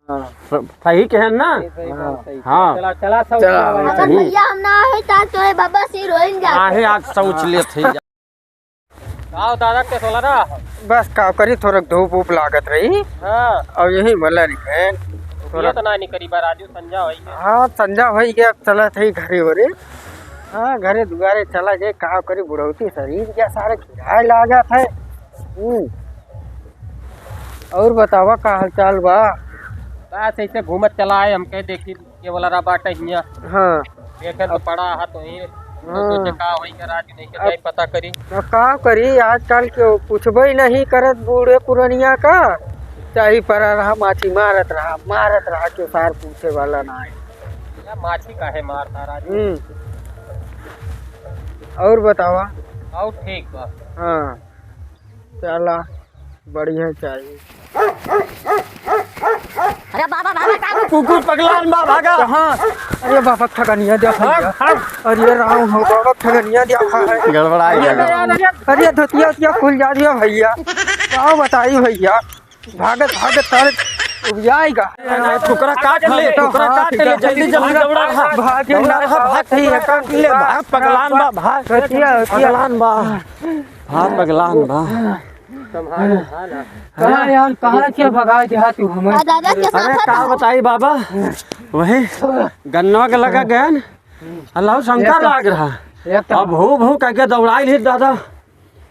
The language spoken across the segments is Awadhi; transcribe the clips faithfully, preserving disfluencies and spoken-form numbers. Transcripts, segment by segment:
हाँ। स-, सही कहेन ना? सही, सही बात, हाँ। सही। हाँ। चला, चला, सब चला, चला। अगर सही। भैया हम ना होई, त तोरे बाबा से रोइन जाते। आहे आज सोच लेत है। का दादा, के सोला रहा? बस का करी, थोड़ा धूप ऊप लागत रही। हाँ। और यही बोला रही है। ये थोड़ा तो ना निकरी बा राजू, संझा होई गया। हाँ, संझा होई गया, चलत है घरे वरे। हाँ, घरे दुआरे चला जाए, का करी, बुढ़ौती शरीर के सारे खिराए लागत है। हम्म। और बतावा, का हाल चाल बा? बस ऐसे घूमत चला आए, हम कहे देखी के बोला रहा बाटे हियाँ। हाँ। देखे तो पड़ा हा तो ही, हाँ। सोचे का होई के राज नहीं के अब जाई पता करी। अब का करी, आजकल के पूछबे ही नहीं करत बूढ़े पुरनिया का। चाही परा रहा, माछी मारत रहा, मारत रहा, के सार पूछे वाला ना है। या माछी काहे मारता राजू? हम्म। और बतावा? और ठीक बा। हाँ, चला, बढ़िया चाहिए। अरे बाबा, बाबा, का कुकुर पगलान बा, भागा। कहाँ? अरे बाबा, ठगनिया देखा है। अरे राम हो, बाबा, ठगनिया देखा है। गड़बड़ा गया। अरे, अरे, अरे, धोतिया, धोतिया खुल जा रही है भैया। का बताई भैया? भागत, भागत सारे उबियाएगा। नहीं, कुकरा काट ले, कुकरा काट ले, जल्दी, जल्दी दौड़ा रहा। भाग, दौड़ा रहा, भाग, भाग, काट ले, भाग, पगलान बा, भाग। धोतिया, धोतिया। पगलान बा, भाग, पगलान बा। कहाँ यार, कहाँ से भगा दिया तू हमें? आ, दादा के साथ अरे, का बताई बाबा, वही गन्नवा के लगा गए न, अल्लाह शंकर लाग रहा। एक तो अब हू भू करके दौड़ाई ली दादा।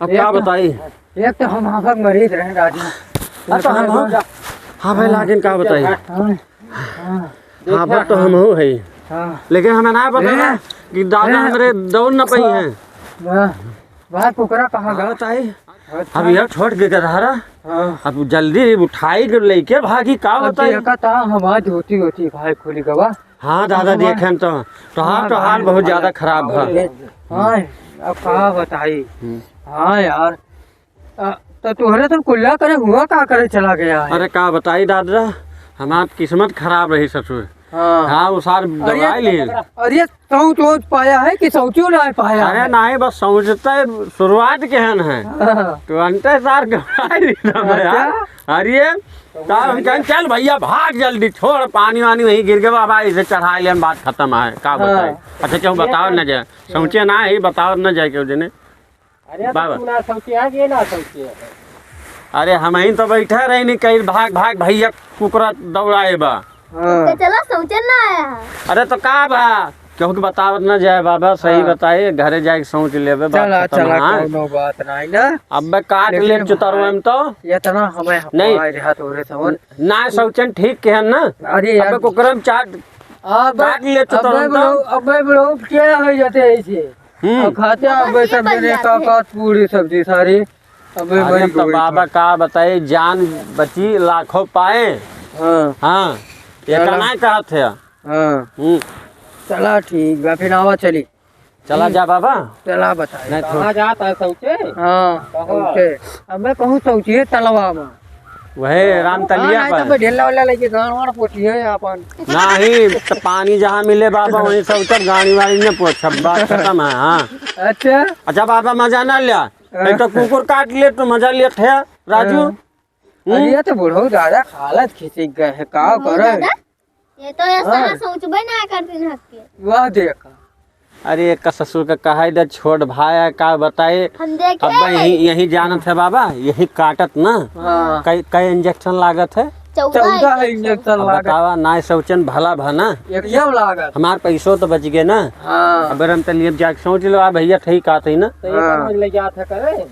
अब एक का तो बताई? एक तो हम आँख के मरीज रहे राजू। हाँ, तो हम हो। हाँ भाई, लेकिन का बताई? हाँ, हाँ। हाँ, बात तो हम हो है। हाँ। लेकिन हमें ना पता ए, ना कि दादा ए, हमरे दौड़ न पाई हैं। वाह, वाह, कुकरा कहाँ का गया? बताई? अच्छा। अब यह छोड़ के गधा रहा। हाँ। अब जल्दी उठाई के लेके भागी, का अब बताई? देखा था हमार धोती होती भाई खुली गवा। हाँ दादा, हमार देखें तो, तोहार हाँ, तो हाल भाई। बहुत ज्यादा खराब है। हाँ, अब का बताई? हम्म। हाँ यार, आ, तो तोहरे तो कुल्ला करे हुआ का करे चला गया है? अरे का बताई दादा, हमार किस्मत खराब रही ससुर। हाँ। हाँ, वो सार अरे, दवाई लिए। अरे, सौंच वौंच पाया है कि सौंचियो ना पाया अरे है? नहीं, बस सौंचते शुरुआत के हन है। हाँ। तो अंते सार घबराई नहीं था मैं यार। अच्छा। अरे, का हम कहें, "चल भैया, भाग जल्दी, छोड़, पानी वानी वहीं गिर गया बाबा, इसे चढ़ा ले, हम बात खत्म है।" का हाँ। बताई? अच्छा, क्यों बताओ न जाए, सौंचे ना ही, बताओ न जाए क्यों जने। अरे, तो बाबा। तू ना सोचे, हाँ, ये ना सोचे। अरे, हम ही तो बैठे रही नहीं, कहीं भाग, भाग, भैया कुकरा दौड़ाए बा। हाँ। तो चला, सोचे ना आया है। अरे, तो का बा? क्योंकि बतावत ना जाए बाबा, सही हाँ। बताए, घरे जाके सोच लेबे, बात चला, खत्म, चला, हाँ। कौनो बात नहीं ना। अब काट लेकिन ले चुतरवा भाई, में तो। इतना हमें नहीं। हमारे हाथ हो रहे सवन। ना सोचन ठीक के है ना। अरे यार। अब कुकरम चाट, अब, काट ले चुतरवा अब में तो। बड़ो, अब बड़ो क्या हो जाते हैं ऐसे? हम्म। अब खाते हैं, अब अब ये सब बन देने का जाते हैं। काट पूरी सब्जी सारी, अब अरे वही तो गोल बाबा था। का बताए, जान बची लाखों पाए। हाँ। हाँ, ये चला। का ना कहत है? हाँ। हम्म। चला ठीक बा, फिर आवा चली। चला जा बाबा। चला बताए। नहीं, कहाँ जात है सौचे? हाँ, कहाँ? सौचे। अब मैं कहूँ सौचे तलवा में। वही राम तलिया हाँ, नहीं पर। तो ढेला वाला लेके गाड़ वाड़ पोछिए अपन। नहीं, तो पानी जहाँ मिले बाबा, वहीं सब तब गाड़ी वाड़ी में पोछब, बात खत्म है, हाँ। अच्छा। अच्छा बाबा, मजा ना लिया, हाँ। नहीं तो कुकुर काट ले तो मजा लेत है, राजू। हाँ। हम्म? अरे, ये तो बुढ़ऊ दादा हालत खिसक गए है, का हाँ, करे? दादा, ये तो ये हाँ। साला सोचबे ना करते हैं हक के। वाह, देखा। अरे, एक ससुर का कहाई दे, छोट भाई है, का बताए? हम देखे अब हैं। यही, यही जानत है बाबा, यही काटत ना। हाँ। कई, कई इंजेक्शन लागत है? चौदह चौदह इंजेक्शन। इंजेक्शन अब लागत। बतावा, ना सोचन भला भा ना। एक ये लागत। हमार पैसो तो बच गए ना। हाँ। अब हम तलिए जाके सोच लो, आ भैया ठीक आते ही ना। तो ये हाँ। समझ ले जात है करे।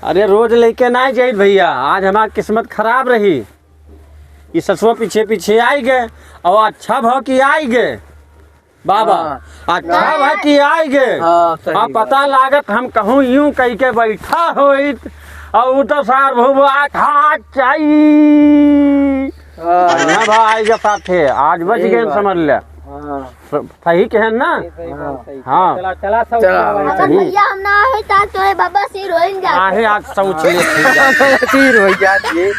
अरे रोज लेके ना जाइत भैया, आज हमार किस्मत खराब रही। ई ससुआ पीछे पीछे आई गए, और अच्छा भव कि आई गए। बाबा, हाँ। अच्छा नहीं। भव कि आई गए। हाँ, सही अब बात। पता लागत हम कहूँ यूं कह के बैठा होइत, और उ तो सार भुबा खा चाई। हाँ। बढ़िया भा आई के साथे, आज बच सही गए बात। समझ ले। हाँ। स-, सही कहेन ना? सही, सही बात, हाँ। सही। हाँ। चला, चला, सब चला। चला। अगर हम्म। भैया हम ना होई, त तोरे बाबा से रोइन जाते। आहे, आज सोच ले। फिर हो जाती।